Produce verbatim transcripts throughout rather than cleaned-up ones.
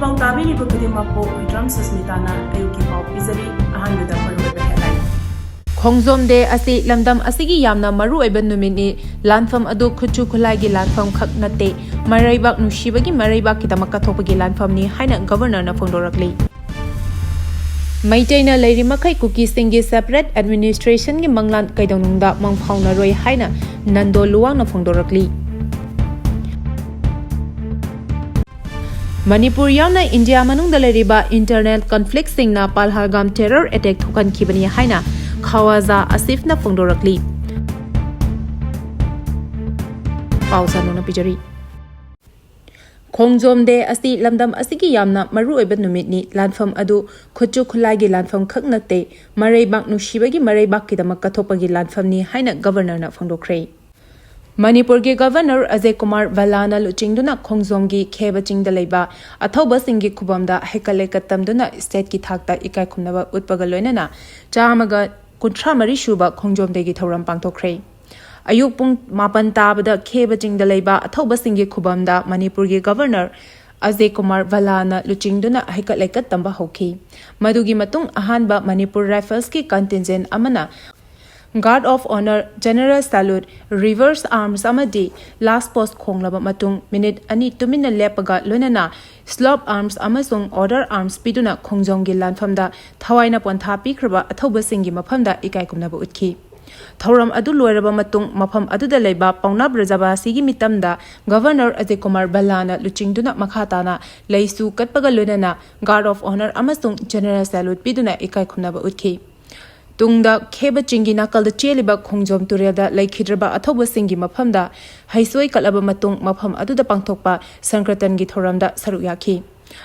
ꯄꯥꯎ ꯇꯥꯕꯤꯔꯤꯕ ꯈꯨꯗꯤꯡꯃꯛꯄꯨ ꯍꯨꯏꯗ꯭ꯔꯝ ꯁꯨꯁꯃꯤꯇꯥꯅ ꯑꯌꯨꯛꯀꯤ ꯄꯥꯎ ꯄꯤꯖꯔꯤ꯫ ꯑꯍꯥꯟꯕꯗ ꯃꯔꯨꯑꯣꯏꯕ headline꯫ ꯈꯣꯡꯖꯣꯝ ꯗꯦ ꯑꯁꯤ ꯂꯝꯗꯝ ꯑꯁꯤꯒꯤ ꯌꯥꯝꯅ ꯃꯔꯨꯑꯣꯏꯕ ꯅꯨꯃꯤꯠꯅꯤ꯫ ꯂꯥꯟꯐꯝ ꯑꯗꯨ ꯈꯨꯠꯁꯨ ꯈꯨꯠꯂꯥꯏꯒꯤ ꯂꯥꯟꯐꯝ ꯈꯛ ꯅꯠꯇꯦ, ꯃꯔꯩꯕꯥꯛ ꯅꯨꯡꯁꯤꯕꯒꯤ ꯃꯔꯩꯕꯥꯛꯀꯤꯗꯃꯛ ꯀꯠꯊꯣꯛꯄꯒꯤ ꯂꯥꯟꯐꯝꯅꯤ ꯍꯥꯏꯅ ꯒꯕꯔꯅꯔꯅ ꯐꯣꯡꯗꯣꯔꯛꯂꯤ꯫ ꯃꯩꯇꯩꯅ ꯂꯩꯔꯤ ꯃꯈꯩ ꯀꯨꯀꯤꯁꯤꯡꯒꯤ separate administrationꯒꯤ ꯃꯪꯂꯥꯟ ꯀꯩꯗꯧꯅꯨꯡꯗ ꯃꯪ ꯐꯥꯎꯅꯔꯣꯏ ꯍꯥꯏꯅ ꯅꯟꯗꯣ ꯂꯨꯋꯥꯡꯅ ꯐꯣꯡꯗꯣꯔꯛꯂꯤ꯫ ꯃꯅꯤꯄꯨꯔ ꯌꯥꯎꯅ ꯏꯟꯗꯤꯌꯥ ꯃꯅꯨꯡꯗ ꯂꯩꯔꯤꯕ internal conflictꯁꯤꯡꯅ ꯄꯥꯜꯍꯥꯜꯒꯥꯝ terror attack ꯊꯣꯛꯍꯟꯈꯤꯕꯅꯤ ꯍꯥꯏꯅ ꯈꯋꯥꯖꯥ ꯑꯁꯤꯐꯅ ꯐꯣꯡꯗꯣꯔꯛꯂꯤ꯫ ꯄꯥꯎ ꯁꯟꯗꯣꯛꯅ ꯄꯤꯖꯔꯤ꯫ ꯈꯣꯡꯖꯣꯝ ꯗꯦ ꯑꯁꯤ ꯂꯝꯗꯝ ꯑꯁꯤꯒꯤ ꯌꯥꯝꯅ ꯃꯔꯨꯑꯣꯏꯕ ꯅꯨꯃꯤꯠꯅꯤ꯫ ꯂꯥꯟꯐꯝ ꯑꯗꯨ ꯈꯨꯠꯁꯨ ꯈꯨꯠꯂꯥꯏꯒꯤ ꯂꯥꯟꯐꯝ ꯈꯛ ꯅꯠꯇꯦ, ꯃꯔꯩꯕꯥꯛ ꯅꯨꯡꯁꯤꯕꯒꯤ ꯃꯔꯩꯕꯥꯛꯀꯤꯗꯃꯛ ꯀꯠꯊꯣꯛꯄꯒꯤ ꯂꯥꯟꯐꯝꯅꯤ ꯍꯥꯏꯅ ꯒꯕꯔꯅꯔꯅ ꯐꯣꯡꯗꯣꯛꯈ꯭ꯔꯦ꯫ ꯃꯅꯤꯄꯨꯔꯒꯤ ꯒꯕꯔꯅꯔ ꯑꯖꯌ ꯀꯨꯃꯥꯔ ꯚꯜꯂꯥꯅ ꯂꯨꯆꯤꯡꯗꯨꯅ ꯈꯣꯡꯖꯣꯝꯒꯤ ꯈꯦꯕ ꯆꯤꯡꯗ ꯂꯩꯕ ꯑꯊꯧꯕꯁꯤꯡꯒꯤ ꯈꯨꯕꯝꯗ ꯍꯩꯀꯠ ꯂꯩꯀꯠ ꯇꯝꯗꯨꯅ stateꯀꯤ ꯊꯥꯛꯇ ꯏꯀꯥꯏ ꯈꯨꯝꯅꯕ ꯎꯠꯄꯒ ꯂꯣꯏꯅꯅ ꯆꯥꯝꯃꯒ ꯀꯨꯟꯊ꯭ꯔꯥ ꯃꯔꯤ ꯁꯨꯕ ꯈꯣꯡꯖꯣꯝ ꯗꯦꯒꯤ ꯊꯧꯔꯝ ꯄꯥꯡꯊꯣꯛꯈ꯭ꯔꯦ꯫ ꯑꯌꯨꯛ ꯄꯨꯡ ꯃꯥꯄꯟ ꯇꯥꯕꯗ ꯈꯦꯕ ꯆꯤꯡꯗ ꯂꯩꯕ ꯑꯊꯧꯕꯁꯤꯡꯒꯤ ꯈꯨꯕꯝꯗ ꯃꯅꯤꯄꯨꯔꯒꯤ ꯒꯕꯔꯅꯔ ꯑꯖꯌ ꯀꯨꯃꯥꯔ ꯚꯜꯂꯥꯅ ꯂꯨꯆꯤꯡꯗꯨꯅ ꯍꯩꯀꯠ ꯂꯩꯀꯠ ꯇꯝꯕ ꯍꯧꯈꯤ꯫ ꯃꯗꯨꯒꯤ ꯃꯇꯨꯡ ꯑꯍꯥꯟꯕ ꯃꯅꯤꯄꯨꯔ ꯔꯥꯏꯐꯜꯁꯀꯤ contingent ꯑꯃꯅ guard of honour, general salute, reverse arms ꯑꯃꯗꯤ last post ꯈꯣꯡꯂꯕ ꯃꯇꯨꯡ ꯃꯤꯅꯤꯠ ꯑꯅꯤ ꯇꯨꯃꯤꯟꯅ ꯂꯦꯞꯄꯒ ꯂꯣꯏꯅꯅ salute arms ꯑꯃꯁꯨꯡ order arms ꯄꯤꯗꯨꯅ ꯈꯣꯡꯖꯣꯝꯒꯤ ꯂꯥꯟꯐꯝꯗ ꯊꯋꯥꯏꯅ ꯄꯣꯟꯊꯥ ꯄꯤꯈ꯭ꯔꯕ ꯑꯊꯧꯕꯁꯤꯡꯒꯤ ꯃꯐꯝꯗ ꯏꯀꯥꯏ ꯈꯨꯝꯅꯕ ꯎꯠꯈꯤ꯫ ꯊꯧꯔꯝ ꯑꯗꯨ ꯂꯣꯏꯔꯕ ꯃꯇꯨꯡ ꯃꯐꯝ ꯑꯗꯨꯗ ꯂꯩꯕ ꯄꯥꯎꯅꯥ ꯕ꯭ꯔꯖꯕꯥꯁꯤꯒꯤ ꯃꯤꯇꯝꯗ ꯒꯕꯔꯅꯔ ꯑꯖꯌ ꯀꯨꯃꯥꯔ ꯚꯜꯂꯥꯅ ꯂꯨꯆꯤꯡꯗꯨꯅ ꯃꯈꯥ ꯇꯥꯅ ꯂꯩꯁꯨ ꯀꯠꯄꯒ ꯂꯣꯏꯅꯅ guard of honour ꯑꯃꯁꯨꯡ general salute ꯄꯤꯗꯨꯅ ꯏꯀꯥꯏ ꯈꯨꯝꯅꯕ ꯎꯠꯈꯤ꯫ ꯇꯨꯡꯗ ꯈꯦꯕ ꯆꯤꯡꯒꯤ ꯅꯥꯀꯜꯗ ꯆꯦꯜꯂꯤꯕ ꯈꯣꯡꯖꯣꯝ ꯇꯨꯔꯦꯜꯗ ꯂꯩꯈꯤꯗ꯭ꯔꯕ ꯑꯊꯧꯕꯁꯤꯡꯒꯤ ꯃꯐꯝꯗ ꯍꯩꯁꯣꯏ ꯀꯠꯂꯕ ꯃꯇꯨꯡ ꯃꯐꯝ ꯑꯗꯨꯗ ꯄꯥꯡꯊꯣꯛꯄ ꯁꯪꯀ꯭ꯔꯇꯟꯒꯤ ꯊꯧꯔꯝꯗ ꯁꯔꯨꯛ ꯌꯥꯈꯤ꯫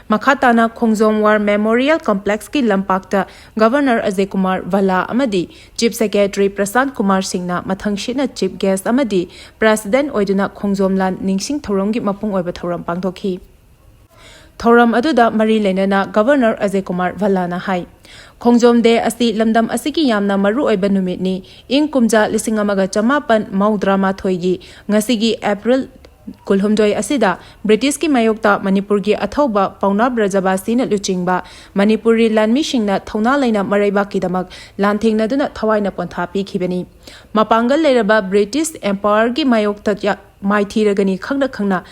ꯃꯈꯥ ꯇꯥꯅ ꯈꯣꯡꯖꯣꯝ War Memorial Complexꯀꯤ ꯂꯝꯄꯥꯛꯇ ꯒꯕꯔꯅꯔ ꯑꯖꯌ ꯀꯨꯃꯥꯔ ꯚꯜꯂꯥ ꯑꯃꯗꯤ Chief Secretary ꯄ꯭ꯔꯁꯥꯟꯠ ꯀꯨꯃꯥꯔ ꯁꯤꯡꯅ ꯃꯊꯪꯁꯤꯠꯅ chief guest ꯑꯃꯗꯤ president ꯑꯣꯏꯗꯨꯅ ꯈꯣꯡꯖꯣꯝ ꯂꯥꯟ ꯅꯤꯡꯁꯤꯡ ꯊꯧꯔꯝꯒꯤ ꯃꯄꯨꯡ ꯑꯣꯏꯕ ꯊꯧꯔꯝ ꯄꯥꯡꯊꯣꯛꯈꯤ꯫ ꯊꯧꯔꯝ ꯑꯗꯨꯗ ꯃꯔꯤ ꯂꯩꯅꯅ ꯒꯕꯔꯅꯔ ꯑꯖꯌ ꯀꯨꯃꯥꯔ ꯚꯜꯂꯥꯅ ꯍꯥꯏ, ꯈꯣꯡꯖꯣꯝ ꯗꯦ ꯑꯁꯤ ꯂꯝꯗꯝ ꯑꯁꯤꯒꯤ ꯌꯥꯝꯅ ꯃꯔꯨ ꯑꯣꯏꯕ ꯅꯨꯃꯤꯠꯅꯤ꯫ ꯏꯪ ꯀꯨꯝꯖꯥ ꯂꯤꯁꯤꯡ ꯑꯃꯒ ꯆꯃꯥꯄꯟ ꯃꯧꯗ꯭ꯔꯥ ꯃꯥꯊꯣꯏꯒꯤ ꯉꯁꯤꯒꯤ April ꯀꯨꯟꯍꯨꯝꯗꯣꯏ ꯑꯁꯤꯗ ꯕ꯭ꯔꯤꯇꯤꯁꯀꯤ ꯃꯥꯌꯣꯛꯇ ꯃꯅꯤꯄꯨꯔꯒꯤ ꯑꯊꯧꯕ ꯄꯥꯎꯅꯥ ꯕ꯭ꯔꯖꯕꯥꯁꯤꯅ ꯂꯨꯆꯤꯡꯕ ꯃꯅꯤꯄꯨꯔꯤ ꯂꯥꯟꯃꯤꯁꯤꯡꯅ ꯊꯧꯅꯥ ꯂꯩꯅ ꯃꯔꯩꯕꯥꯛꯀꯤꯗꯃꯛ ꯂꯥꯟꯊꯦꯡꯅꯗꯨꯅ ꯊꯋꯥꯏꯅ ꯄꯣꯟꯊꯥ ꯄꯤꯈꯤꯕꯅꯤ꯫ ꯃꯄꯥꯡꯒꯜ ꯂꯩꯔꯕ ꯕ꯭ꯔꯤꯇꯤꯁ ꯑꯦꯝꯄꯥꯌꯔꯒꯤ ꯃꯥꯌꯣꯛꯇ ꯌꯥ-, ꯃꯥꯏꯊꯤꯔꯒꯅꯤ ꯈꯪꯅ ꯈꯪꯅ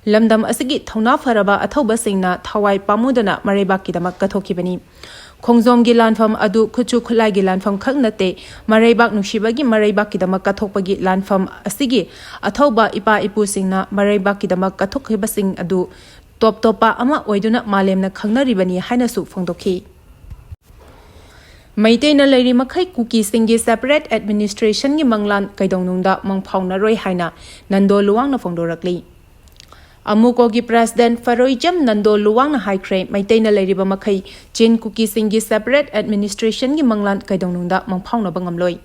ꯂꯝꯗꯝ ꯑꯁꯤꯒꯤ ꯊꯧꯅꯥ ꯐꯔꯕ ꯑꯊꯧꯕꯁꯤꯡꯅ ꯊꯋꯥꯏ ꯄꯥꯝꯃꯨꯗꯅ ꯃꯔꯩꯕꯥꯛꯀꯤꯗꯃꯛ ꯀꯠꯊꯣꯛꯈꯤꯕꯅꯤ꯫ ꯈꯣꯡꯖꯣꯝꯒꯤ ꯂꯥꯟꯐꯝ ꯑꯗꯨ ꯈꯨꯠꯁꯨ ꯈꯨꯠꯂꯥꯏꯒꯤ ꯂꯥꯟꯐꯝ ꯈꯛ ꯅꯠꯇꯦ, ꯃꯔꯩꯕꯥꯛ ꯅꯨꯡꯁꯤꯕꯒꯤ ꯃꯔꯩꯕꯥꯛꯀꯤꯗꯃꯛ ꯀꯠꯊꯣꯛꯄꯒꯤ ꯂꯥꯟꯐꯝ ꯑꯁꯤꯒꯤ ꯑꯊꯧꯕ ꯏꯄꯥ ꯏꯄꯨꯁꯤꯡꯅ ꯃꯔꯩꯕꯥꯛꯀꯤꯗꯃꯛ ꯀꯠꯊꯣꯛꯈꯤꯕꯁꯤꯡ ꯑꯗꯨ ꯇꯣꯞ ꯇꯣꯞꯄ ꯑꯃ ꯑꯣꯏꯗꯨꯅ ꯃꯥꯂꯦꯝꯅ ꯈꯪꯅꯔꯤꯕꯅꯤ ꯍꯥꯏꯅꯁꯨ ꯐꯣꯡꯗꯣꯛꯈꯤ꯫ ꯃꯩꯇꯩꯅ ꯂꯩꯔꯤ ꯃꯈꯩ ꯀꯨꯀꯤꯁꯤꯡꯒꯤ separate administrationꯒꯤ ꯃꯪꯂꯥꯟ ꯀꯩꯗꯧꯅꯨꯡꯗ ꯃꯪꯐꯥꯎꯅꯔꯣꯏ ꯍꯥꯏꯅ ꯅꯟꯗꯣ ꯂꯨꯋꯥꯡꯅ ꯐꯣꯡꯗꯣꯔꯛꯂꯤ꯫ ꯑꯃꯨꯀꯣꯒꯤ president ꯐꯔꯣꯏꯖꯝ ꯅꯟꯗꯣ ꯂꯨꯋꯥꯡꯅ ꯍꯥꯏꯈ꯭ꯔꯦ, ꯃꯩꯇꯩꯅ ꯂꯩꯔꯤꯕ ꯃꯈꯩ ꯆꯤꯟ ꯀꯨꯀꯤꯁꯤꯡꯒꯤ separate administrationꯒꯤ ꯃꯪꯂꯥꯟ ꯀꯩꯗꯧꯅꯨꯡꯗ ꯃꯪꯐꯥꯎꯅꯕ ꯉꯝꯂꯣꯏ꯫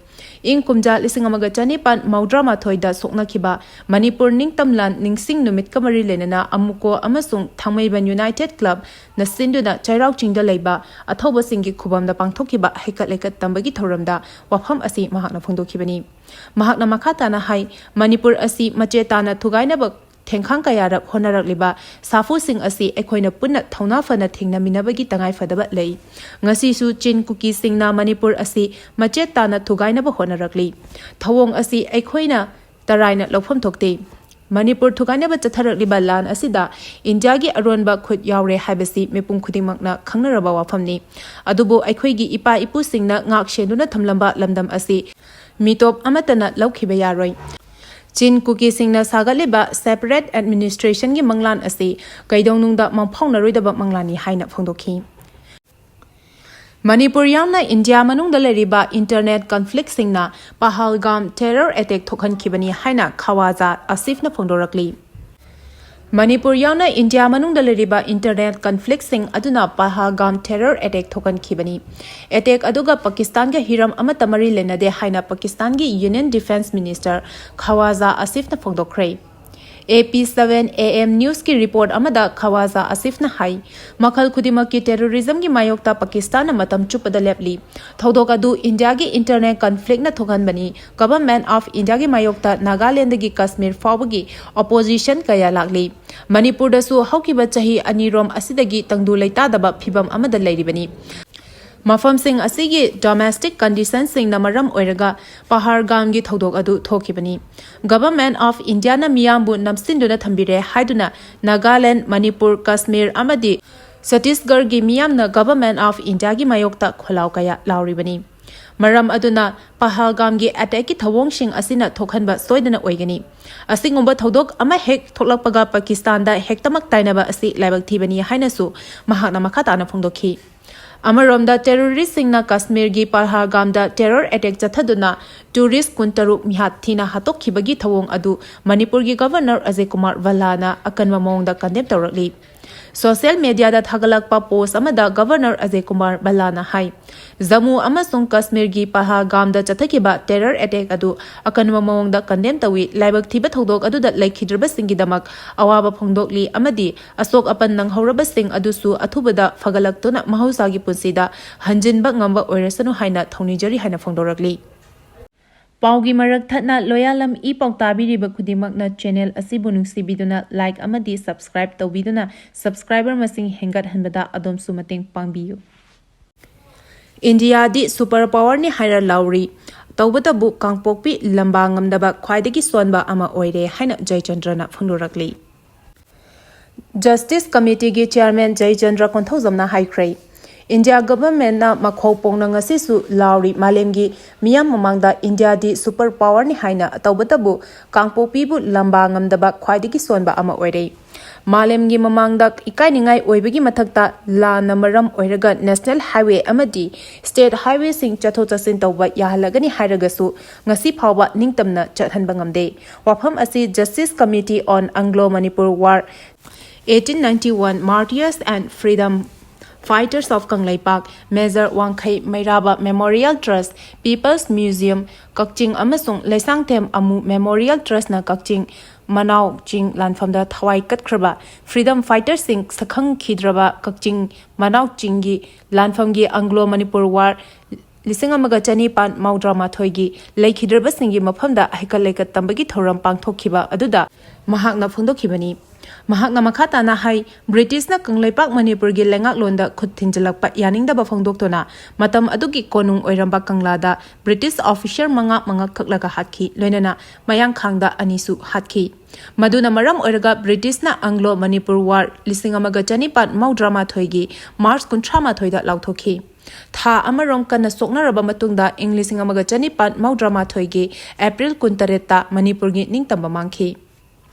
ꯏꯪ ꯀꯨꯝꯖꯥ ꯂꯤꯁꯤꯡ ꯑꯃꯒ ꯆꯅꯤꯄꯥꯟ ꯃꯧꯗ꯭ꯔꯥ ꯃꯥꯊꯣꯏꯗ ꯁꯣꯛꯅꯈꯤꯕ ꯃꯅꯤꯄꯨꯔ ꯅꯤꯡꯇꯝ ꯂꯥꯟ ꯅꯤꯡꯁꯤꯡ ꯅꯨꯃꯤꯠꯀ ꯃꯔꯤ ꯂꯩꯅꯅ ꯑꯃꯨꯀꯣ ꯑꯃꯁꯨꯡ ꯊꯥꯡꯃꯩꯕꯟ United Clubꯅ ꯁꯤꯟꯗꯨꯅ ꯆꯩꯔꯥꯎ ꯆꯤꯡꯗ ꯂꯩꯕ ꯑꯊꯧꯕꯁꯤꯡꯒꯤ ꯈꯨꯕꯝꯗ ꯄꯥꯡꯊꯣꯛꯈꯤꯕ ꯍꯩꯀꯠ ꯂꯩꯀꯠ ꯇꯝꯕꯒꯤ ꯊꯧꯔꯝꯗ ꯋꯥꯐꯝ ꯑꯁꯤ ꯃꯍꯥꯛꯅ ꯐꯣꯡꯗꯣꯛꯈꯤꯕꯅꯤ꯫ ꯃꯍꯥꯛꯅ ꯃꯈꯥ ꯇꯥꯅ ꯍꯥꯏ, ꯃꯅꯤꯄꯨꯔ ꯑꯁꯤ ꯃꯆꯦ ꯇꯥꯅ ꯊꯨꯒꯥꯏꯅꯕ ꯊꯦꯡꯈꯥꯡ ꯀꯌꯥꯔꯛ ꯍꯣꯠꯅꯔꯛꯂꯤꯕ ꯁꯥꯐꯨꯁꯤꯡ ꯑꯁꯤ ꯑꯩꯈꯣꯏꯅ ꯄꯨꯟꯅ ꯊꯧꯅꯥ ꯐꯅ ꯊꯦꯡꯅꯃꯤꯟꯅꯕꯒꯤ ꯇꯉꯥꯏꯐꯗꯕ ꯂꯩ꯫ ꯉꯁꯤꯁꯨ ꯆꯤꯟ ꯀꯨꯀꯤꯁꯤꯡꯅ ꯃꯅꯤꯄꯨꯔ ꯑꯁꯤ ꯃꯆꯦꯠ ꯇꯥꯅ ꯊꯨꯒꯥꯏꯅꯕ ꯍꯣꯠꯅꯔꯛꯂꯤ꯫ ꯊꯧꯑꯣꯡ ꯑꯁꯤ ꯑꯩꯈꯣꯏꯅ ꯇꯔꯥꯏꯅ ꯂꯧꯐꯝ ꯊꯣꯛꯇꯦ꯫ ꯃꯅꯤꯄꯨꯔ ꯊꯨꯒꯥꯏꯅꯕ ꯆꯠꯊꯔꯛꯂꯤꯕ ꯂꯥꯟ ꯑꯁꯤꯗ ꯏꯟꯗꯤꯌꯥꯒꯤ ꯑꯔꯣꯟꯕ ꯈꯨꯠ ꯌꯥꯎꯔꯦ ꯍꯥꯏꯕꯁꯤ ꯃꯤꯄꯨꯝ ꯈꯨꯗꯤꯡꯃꯛꯅ ꯈꯪꯅꯔꯕ ꯋꯥꯐꯝꯅꯤ꯫ ꯑꯗꯨꯕꯨ ꯑꯩꯈꯣꯏꯒꯤ ꯏꯄꯥ ꯏꯄꯨꯁꯤꯡꯅ ꯉꯥꯛ ꯁꯦꯟꯗꯨꯅ ꯊꯝꯂꯝꯕ ꯂꯝꯗꯝ ꯑꯁꯤ ꯃꯤꯇꯣꯞ ꯑꯃꯠꯇꯅ ꯂꯧꯈꯤꯕ ꯌꯥꯔꯣꯏ꯫ ꯆꯤꯟ ꯀꯨꯀꯤꯁꯤꯡꯅ ꯁꯥꯒꯠꯂꯤꯕ separate administrationꯒꯤ ꯃꯪꯂꯥꯟ ꯑꯁꯤ ꯀꯩꯗꯧꯅꯨꯡꯗ ꯃꯪꯐꯥꯎꯅꯔꯣꯏꯗꯕ ꯃꯪꯂꯥꯟꯅꯤ ꯍꯥꯏꯅ ꯐꯣꯡꯗꯣꯛꯈꯤ꯫ ꯃꯅꯤꯄꯨꯔ ꯌꯥꯎꯅ ꯏꯟꯗꯤꯌꯥ ꯃꯅꯨꯡꯗ ꯂꯩꯔꯤꯕ internal conflictꯁꯤꯡꯅ ꯄꯍꯜꯒꯥꯝ terror attack ꯊꯣꯛꯍꯟꯈꯤꯕꯅꯤ ꯍꯥꯏꯅ ꯈꯋꯥꯖꯥ ꯑꯁꯤꯐꯅ ꯐꯣꯡꯗꯣꯔꯛꯂꯤ꯫ ꯃꯅꯤꯄꯨꯔ ꯌꯥꯎꯅ ꯏꯟꯗꯤꯌꯥ ꯃꯅꯨꯡꯗ ꯂꯩꯔꯤꯕ internal conflictꯁꯤꯡ ꯑꯗꯨꯅ ꯄꯍꯜꯒꯥꯝ terror attack ꯊꯣꯛꯍꯟꯈꯤꯕꯅꯤ꯫ Attack ꯑꯗꯨꯒ ꯄꯥꯀꯤꯁꯇꯥꯟꯒ ꯍꯤꯔꯝ ꯑꯃꯠꯇ ꯃꯔꯤ ꯂꯩꯅꯗꯦ ꯍꯥꯏꯅ ꯄꯥꯀꯤꯁꯇꯥꯟꯒꯤ Union Defence Minister ꯈꯋꯥꯖꯥ ꯑꯁꯤꯐꯅ ꯐꯣꯡꯗꯣꯛꯈ꯭ꯔꯦ꯫ AP seven AM Newsꯀꯤ report ꯑꯃꯗ ꯈꯋꯥꯖꯥ ꯑꯁꯤꯐꯅ ꯍꯥꯏ, ꯃꯈꯜ ꯈꯨꯗꯤꯡꯃꯛꯀꯤ terrorismꯒꯤ ꯃꯥꯌꯣꯛꯇ ꯄꯥꯀꯤꯁꯇꯥꯟꯅ ꯃꯇꯝ ꯆꯨꯞꯄꯗ ꯂꯦꯞꯂꯤ꯫ ꯊꯧꯗꯣꯛ ꯑꯗꯨ ꯏꯟꯗꯤꯌꯥꯒꯤ internal conflictꯅ ꯊꯣꯛꯍꯟꯕꯅꯤ꯫ Government of Indiaꯒꯤ ꯃꯥꯌꯣꯛꯇ ꯅꯥꯒꯥꯂꯦꯟꯗꯒꯤ ꯀꯥꯁꯃꯤꯔ ꯐꯥꯎꯕꯒꯤ opposition ꯀꯌꯥ ꯂꯥꯛꯂꯤ꯫ ꯃꯅꯤꯄꯨꯔꯗꯁꯨ ꯍꯧꯈꯤꯕ ꯆꯍꯤ ꯑꯅꯤꯔꯣꯝ ꯑꯁꯤꯗꯒꯤ ꯇꯪꯗꯨ ꯂꯩꯇꯥꯗꯕ ꯐꯤꯚꯝ ꯑꯃꯗ ꯂꯩꯔꯤꯕꯅꯤ꯫ ꯃꯐꯝꯁꯤꯡ ꯑꯁꯤꯒꯤ domestic conditionꯁꯤꯡꯅ ꯃꯔꯝ ꯑꯣꯏꯔꯒ ꯄꯍꯜꯒꯥꯝꯒꯤ ꯊꯧꯗꯣꯛ ꯑꯗꯨ ꯊꯣꯛꯈꯤꯕꯅꯤ꯫ Government of Indiaꯅ ꯃꯤꯌꯥꯝꯕꯨ ꯅꯝꯁꯤꯟꯗꯨꯅ ꯊꯝꯕꯤꯔꯦ ꯍꯥꯏꯗꯨꯅ ꯅꯥꯒꯥꯂꯦꯟ, ꯃꯅꯤꯄꯨꯔ, ꯀꯥꯁꯃꯤꯔ ꯑꯃꯗꯤ ꯁꯠꯇꯤꯁꯒꯔꯒꯤ ꯃꯤꯌꯥꯝꯅ Government of Indiaꯒꯤ ꯃꯥꯌꯣꯛꯇ ꯈꯣꯜꯂꯥꯎ ꯀꯌꯥ ꯂꯥꯎꯔꯤꯕꯅꯤ꯫ ꯃꯔꯝ ꯑꯗꯨꯅ ꯄꯍꯜꯒꯥꯝꯒꯤ attackꯀꯤ ꯊꯧꯑꯣꯡꯁꯤꯡ ꯑꯁꯤꯅ ꯊꯣꯛꯍꯟꯕ ꯁꯣꯏꯗꯅ ꯑꯣꯏꯒꯅꯤ꯫ ꯑꯁꯤꯒꯨꯝꯕ ꯊꯧꯗꯣꯛ ꯑꯃ ꯍꯦꯛ ꯊꯣꯛꯂꯛꯄꯒ ꯄꯥꯀꯤꯁꯇꯥꯟꯗ ꯍꯦꯛꯇꯃꯛ ꯇꯥꯏꯅꯕ ꯑꯁꯤ ꯂꯥꯏꯕꯛ ꯊꯤꯕꯅꯤ ꯍꯥꯏꯅꯁꯨ ꯃꯍꯥꯛꯅ ꯃꯈꯥ ꯇꯥꯅ ꯐꯣꯡꯗꯣꯛꯈꯤ꯫ ꯑꯃꯔꯣꯝꯗ terroristꯁꯤꯡꯅ ꯀꯥꯁꯃꯤꯔꯒꯤ ꯄꯍꯜꯒꯥꯝꯗ terror attack ꯆꯠꯊꯗꯨꯅ tourist ꯀꯨꯟꯇꯔꯨꯛ ꯃꯤꯍꯥꯠ ꯊꯤꯅ ꯍꯥꯠꯇꯣꯛꯈꯤꯕꯒꯤ ꯊꯧꯑꯣꯡ ꯑꯗꯨ ꯃꯅꯤꯄꯨꯔꯒꯤ Governor ꯑꯖꯌ ꯀꯨꯃꯥꯔ ꯚꯜꯂꯥꯅ ꯑꯀꯟꯕ ꯃꯑꯣꯡꯗ condemn ꯇꯧꯔꯛꯂꯤ꯫ Social mediaꯗ ꯊꯥꯒꯠꯂꯛꯄ post ꯑꯃꯗ Governor ꯑꯖꯌ ꯀꯨꯃꯥꯔ ꯚꯜꯂꯥꯅ ꯍꯥꯏ, ꯖꯝꯃꯨ ꯑꯃꯁꯨꯡ ꯀꯥꯁꯃꯤꯔꯒꯤ ꯄꯍꯜꯒꯥꯝꯗ ꯆꯠꯊꯈꯤꯕ terror attack ꯑꯗꯨ ꯑꯀꯟꯕ ꯃꯑꯣꯡꯗ condemn ꯇꯧꯏ꯫ ꯂꯥꯏꯕꯛ ꯊꯤꯕ ꯊꯧꯗꯣꯛ ꯑꯗꯨꯗ ꯂꯩꯈꯤꯗ꯭ꯔꯕꯁꯤꯡꯒꯤꯗꯃꯛ ꯑꯋꯥꯕ ꯐꯣꯡꯗꯣꯛꯂꯤ ꯑꯃꯗꯤ ꯑꯁꯣꯛ ꯑꯄꯟ ꯅꯪꯍꯧꯔꯕꯁꯤꯡ ꯑꯗꯨꯁꯨ ꯑꯊꯨꯕꯗ ꯐꯒꯠꯂꯛꯇꯨꯅ ꯃꯍꯧꯁꯥꯒꯤ ꯄꯨꯟꯁꯤꯗ ꯍꯟꯖꯤꯟꯕ ꯉꯝꯕ ꯑꯣꯏꯔꯁꯅꯨ ꯍꯥꯏꯅ ꯊꯧꯅꯤꯖꯔꯤ ꯍꯥꯏꯅ ꯐꯣꯡꯗꯣꯔꯛꯂꯤ꯫ ꯄꯥꯎꯒꯤ ꯃꯔꯛ ꯊꯠꯅ ꯂꯣꯌꯥꯂꯝ ꯏ ꯄꯥꯎ ꯇꯥꯕꯤꯔꯤꯕ ꯈꯨꯗꯤꯡꯃꯛꯅ channel ꯑꯁꯤꯕꯨ ꯅꯨꯡꯁꯤꯕꯤꯗꯨꯅ like ꯑꯃꯗꯤ subscribe ꯇꯧꯕꯤꯗꯨꯅ subscriber ꯃꯁꯤꯡ ꯍꯦꯟꯒꯠꯍꯟꯕꯗ ꯑꯗꯣꯝꯁꯨ ꯃꯇꯦꯡ ꯄꯥꯡꯕꯤꯌꯨ꯫ ꯏꯟꯗꯤꯌꯥꯗꯤ super powerꯅꯤ ꯍꯥꯏꯔ ꯂꯥꯎꯔꯤ꯫ ꯇꯧꯕꯇꯕꯨ ꯀꯥꯡꯄꯣꯛꯄꯤ ꯂꯝꯕꯥ ꯉꯝꯗꯕ ꯈ꯭ꯋꯥꯏꯗꯒꯤ ꯁꯣꯟꯕ ꯑꯃ ꯑꯣꯏꯔꯦ ꯍꯥꯏꯅ ꯖꯌꯆꯟꯗ꯭ꯔꯅ ꯐꯣꯡꯗꯣꯔꯛꯂꯤ꯫ Justice Committeeꯒꯤ Chairman ꯖꯌꯆꯟꯗ꯭ꯔ ꯀꯣꯟꯊꯧꯖꯝꯅ ꯍꯥꯏꯈ꯭ꯔꯦ, ꯏꯟꯗꯤꯌꯥ governmentꯅ ꯃꯈꯧ ꯄꯣꯡꯅ ꯉꯁꯤꯁꯨ ꯂꯥꯎꯔꯤ, ꯃꯥꯂꯦꯝꯒꯤ ꯃꯤꯌꯥꯝ ꯃꯃꯥꯡꯗ ꯏꯟꯗꯤꯌꯥꯗꯤ super powerꯅꯤ ꯍꯥꯏꯅ꯫ ꯇꯧꯕꯇꯕꯨ ꯀꯥꯡꯄꯣꯛꯄꯤꯕꯨ ꯂꯝꯕꯥ ꯉꯝꯗꯕ ꯈ꯭ꯋꯥꯏꯗꯒꯤ ꯁꯣꯟꯕ ꯑꯃ ꯑꯣꯏꯔꯦ꯫ ꯃꯥꯂꯦꯝꯒꯤ ꯃꯃꯥꯡꯗ ꯏꯀꯥꯏꯅꯤꯡꯉꯥꯏ ꯑꯣꯏꯕꯒꯤ ꯃꯊꯛꯇ ꯂꯥꯟꯅ ꯃꯔꯝ ꯑꯣꯏꯔꯒ national highway ꯑꯃꯗꯤ state highwayꯁꯤꯡ ꯆꯠꯊꯣꯛ ꯆꯠꯁꯤꯟ ꯇꯧꯕ ꯌꯥꯍꯜꯂꯒꯅꯤ ꯍꯥꯏꯔꯒꯁꯨ ꯉꯁꯤ ꯐꯥꯎꯕ ꯅꯤꯡꯇꯝꯅ ꯆꯠꯍꯟꯕ ꯉꯝꯗꯦ꯫ ꯋꯥꯐꯝ ꯑꯁꯤ Justice Committee on Anglo-Manipur War, eighteen ninety-one Martyrs and Freedom Fighters of Kangleipak, Major Wangkhei Meiraba Memorial Trust, People's Museum, ꯀꯛꯆꯤꯡ ꯑꯃꯁꯨꯡ ꯂꯩꯁꯥꯡꯊꯦꯝ ꯑꯃꯨ Memorial Trustꯅ ꯀꯛꯆꯤꯡ ꯃꯅꯥꯎ ꯆꯤꯡ ꯂꯥꯟꯐꯝꯗ ꯊꯋꯥꯏ ꯀꯠꯈ꯭ꯔꯕ freedom fighterꯁꯤꯡ ꯁꯛꯈꯪꯈꯤꯗ꯭ꯔꯕ ꯀꯛꯆꯤꯡ ꯃꯅꯥꯎ ꯆꯤꯡꯒꯤ ꯂꯥꯟꯐꯝꯒꯤ Anglo Manipur War ꯂꯤꯁꯤꯡ ꯑꯃꯒ ꯆꯅꯤꯄꯥꯟ ꯃꯧꯗ꯭ꯔꯥ ꯃꯥꯊꯣꯏꯒꯤ ꯂꯩꯈꯤꯗ꯭ꯔꯕꯁꯤꯡꯒꯤ ꯃꯐꯝꯗ ꯍꯩꯀꯠ ꯂꯩꯀꯠ ꯇꯝꯕꯒꯤ ꯊꯧꯔꯝ ꯄꯥꯡꯊꯣꯛꯈꯤꯕ ꯑꯗꯨꯗ ꯃꯍꯥꯛꯅ ꯐꯣꯡꯗꯣꯛꯈꯤꯕꯅꯤ꯫ ꯃꯍꯥꯛꯅ ꯃꯈꯥ ꯇꯥꯅ ꯍꯥꯏ, ꯕ꯭ꯔꯤꯇꯤꯁꯅ ꯀꯪꯂꯩꯄꯥꯛ ꯃꯅꯤꯄꯨꯔꯒꯤ ꯂꯩꯉꯥꯛꯂꯣꯟꯗ ꯈꯨꯠ ꯊꯤꯟꯖꯤꯜꯂꯛꯄ ꯌꯥꯅꯤꯡꯗꯕ ꯐꯣꯡꯗꯣꯛꯇꯨꯅ ꯃꯇꯝ ꯑꯗꯨꯒꯤ ꯀꯣꯅꯨꯡ ꯑꯣꯏꯔꯝꯕ ꯀꯪꯂꯥꯗ ꯕ꯭ꯔꯤꯇꯤꯁ officer ꯃꯉꯥ ꯃꯉꯛ ꯀꯛꯂꯒ ꯍꯥꯠꯈꯤ, ꯂꯣꯏꯅꯅ ꯃꯌꯥꯡꯈꯥꯡꯗ ꯑꯅꯤꯁꯨ ꯍꯥꯠꯈꯤ꯫ ꯃꯗꯨꯅ ꯃꯔꯝ ꯑꯣꯏꯔꯒ ꯕ꯭ꯔꯤꯇꯤꯁꯅ Anglo Manipur War ꯂꯤꯁꯤꯡ ꯑꯃꯒ ꯆꯅꯤꯄꯥꯟ ꯃꯧꯗ꯭ꯔꯥ ꯃꯥꯊꯣꯏꯒꯤ March ꯀꯨꯟꯊ꯭ꯔꯥ ꯃꯥꯊꯣꯏꯗ ꯂꯥꯎꯊꯣꯛꯈꯤ꯫ ꯊꯥ ꯑꯃꯔꯣꯝ ꯀꯟꯅ ꯁꯣꯛꯅꯔꯕ ꯃꯇꯨꯡꯗ ꯏꯪ ꯂꯤꯁꯤꯡ ꯑꯃꯒ ꯆꯅꯤꯄꯥꯟ ꯃꯧꯗ꯭ꯔꯥ ꯃꯥꯊꯣꯏꯒꯤ April ꯀꯨꯟꯇꯔꯦꯠꯇ ꯃꯅꯤꯄꯨꯔꯒꯤ ꯅꯤꯡꯇꯝꯕ ꯃꯥꯡꯈꯤ꯫